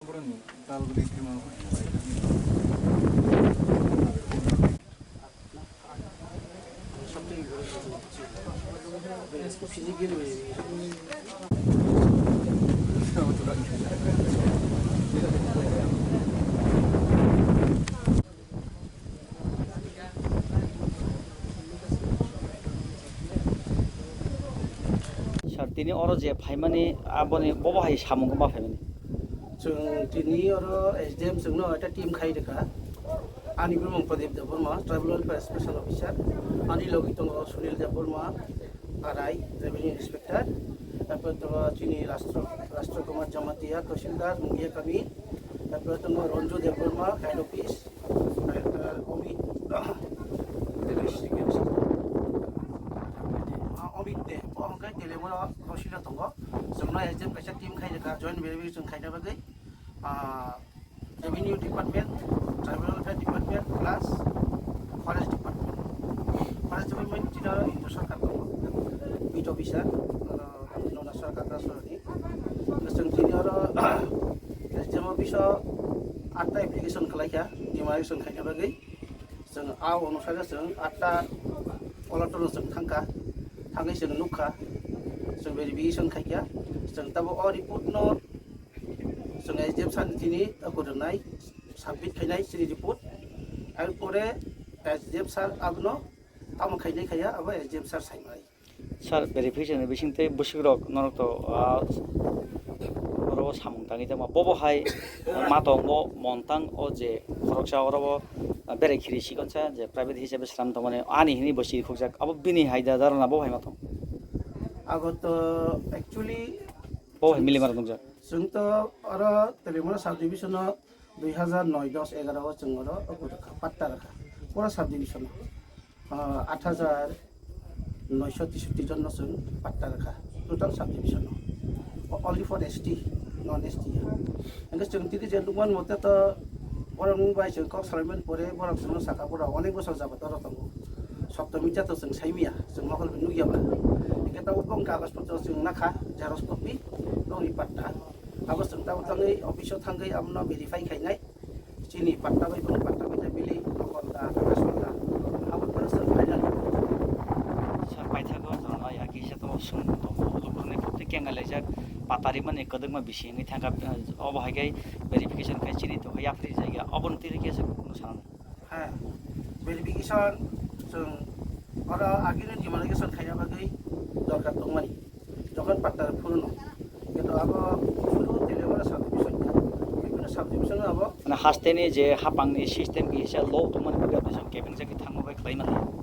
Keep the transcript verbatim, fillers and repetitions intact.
Sir, tini oro je phaimani, aboni bobo hai samung ma phaimani? Chwng tini oro S D M chwngno ekta team khai rwkha. Ani bumung Pradip Debbarma, Tribal Welfare Special Officer. Ani logi tongo Sunil Debbarma, R I, Revenue Inspector. Taipore tongo chini Rastro, Rastro Kumar Jamatia, Tahsildar, Mungia Kami. Taipore tongo Ranju Debbarma, Head Office. Taipore Amit, Amit de, bo hwnkhe Telemura Rosila tongo. Chwngno S D M kaisa team khai rwkha, joint verification khaina bagwi. Ah, Revenue Department, Tribal Welfare Department, plus Forest Department. Forest Department chini oro Indra Sarkar tongo, beat officer, oro Nona Sarkar Dasarani. Chwng chini oro S D M office o atta application khlaikha, demolition khaina bagwi. Chwng a onusare chwng atta collector no chwng thangkha, thangwi chwng nukha, chwng verification khaikha, chwng tabuk o report no chwng S D M sir ni tini tabuk rwnai, submit khainai chini report. Ar pore S D M sir abono tamo khainai khaiya, abo S D M sir saimanai. Sir, verification ni bising tei bwswk rok norok to, ah, oro samung tangwi tongma. Bobo hai ma tongo montang o je khoroksa oro bo, ah, berai khiri sikonsa je private hisabe slam tongmani ani hini bo siri khukjak. Abo bini hai da darana bo hai ma tong. Abo to actually bo hai milimara nukjak. Chwng to oro Telemura subdivision o dui hazar noi dos egaro o chwng oro patta rwkha. Pura subdivision o. Ah, aat hajar noisho teishoti jon no chwng patta rwkha, total subdivision o. O-, only for S T, non S T ya. Hingke chwng tini je nukman mote to borok nung bai chwng kok salaimani pore borok chwngno saka borok onek bosor jabat oro tongo. Soptomi jato chwng saimya, chwng mokol bai nukya ba. Hingke tabuk bong kagoj potro chwng nakha, xerox copy, nokni patta. Abo chwng tabuk thangwi office o thangwi abono verify khainai. Chini patta bai bwrwi patta bai ta bili, nokol da, kakas da, abo phano chwng final. Sir, paithago jora ya kisa to sung to, lukurni phutwi kenga lejak, patari mani kwdwkma bisi wngwi thangkha, obo hai khe verification khai chini to yapri jaiga, obo twi khe se kuno sana. Ha, verification chwng oro agini demarcation khaina bagwi dorkar tongmani. Jokhon patta phuru no, kintu abo phuru Telemura subdivision ya, bibhinno subdivision abo. Mane hasteni je hapangni system ki hisa law tongmani bagwi apni sam kebeng jagwi thangma bai khlai mano.